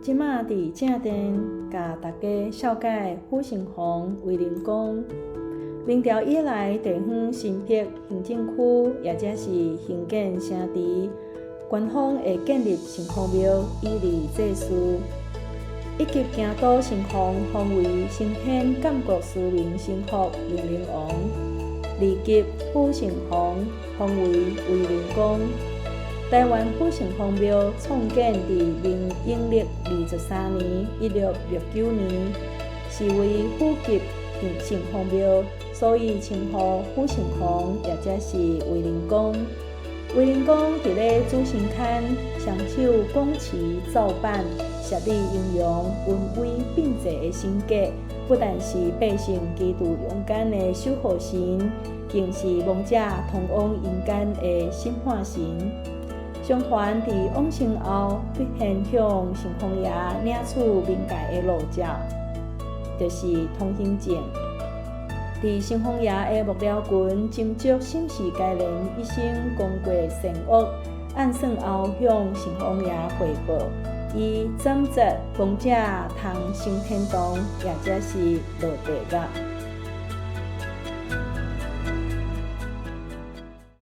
這馬佇正殿共大家紹介府城隍威靈公。明朝以來，地方新闢行政區，抑者是興建城池，官方會建立城隍廟以利祭祀。一級京都城隍封為承天監國司明神福靈靈王，二級府城隍封為威靈公。台灣府城隍廟創建佇明永曆23年（1669年），是為府級城隍廟，所以稱呼府城隍，抑者是威靈公。威靈公佇咧主神龛雙手拱持灶板，協理陰陽、恩威並濟的神格，不但是百姓基督陽間的守護神，更是亡者通往陰間的審判神。相傳佇往生後，必先向城隍爺領取冥界的路照，就是通行證。佇城隍爺的幕僚群斟酌審視該人一生功過善惡，按算後向城隍爺匯報，以斬擇亡者通升天堂，抑者是落地獄。